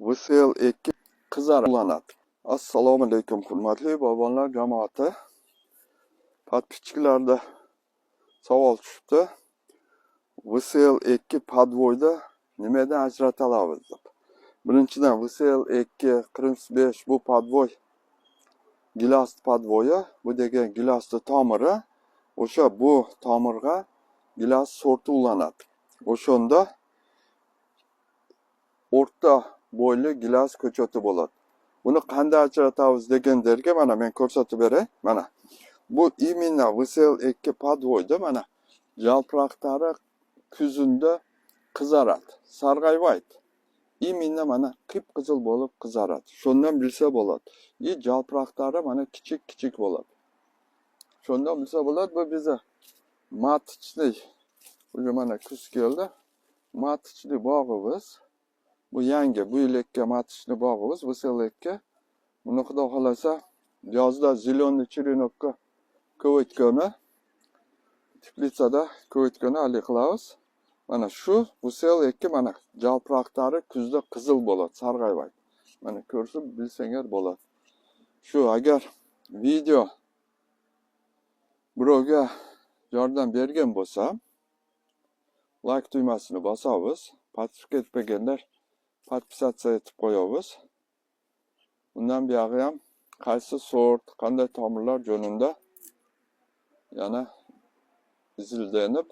VSL 2 qizarib ulanadi. Assalomu alaykum, hurmatli bog'bonlar jamoati. Подписчик larda savol tushibdi. VSL 2 подвой da nimadan ajrata olamiz deb. Birinchidan, VSL 2 Qrim 5 bu подвой, gilas подвой i, bu degan gilasni tomiri, o'sha bu tomirga gilas sorti ulanadi. O'shanda o'rta bo'yli gilas ko'chati bo'ladi. Buni qanday ajratamiz deganlarga, mana, men ko'rsatib beray. Mana bu именно VSL 2 подвой da, mana, jalproqlari kuzunda qizaradi, sarg'aymaydi. Именно mana qip qizil bo'lib qizaradi. Shundan bilsa bo'ladi. И jalproqlari mana kichik kichik bo'ladi. Shundan bilsa bo'ladi. Bu biza маточный, уже mana kuz keldi. Маточный bog'imiz. Bu yangi, bu yil ekkan маточный bog'imiz VSL 2. Buni, xudo xohlasa, yozda зеленый черенок ka ko'aytgani, teplitsada ko'aytgani haligi qilamiz. Mana shu VSL 2, mana, jalproqlari kuzda qizil bo'ladi, sarg'aymaydi. Mana, ko'rsa bilsanglar bo'ladi. Shu agar video birovga yordam bergan bo'lsa, layk tugmasini bosamiz. Подписка etmaganlar подписаться etib qo'yamiz. Undan buyog'i ham qaysi sort, qanday tomirlar jo'nida yana izlanib,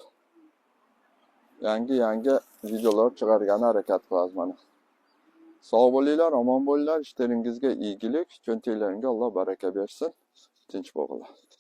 yangi yangi videolar chiqargani harakat qilamiz mana. Sog' bo'linglar, omon bo'linglar, ishlaringizga iyigilik, cho'ntaklaringga Alloh baraka bersin. Tinch bo'linglar.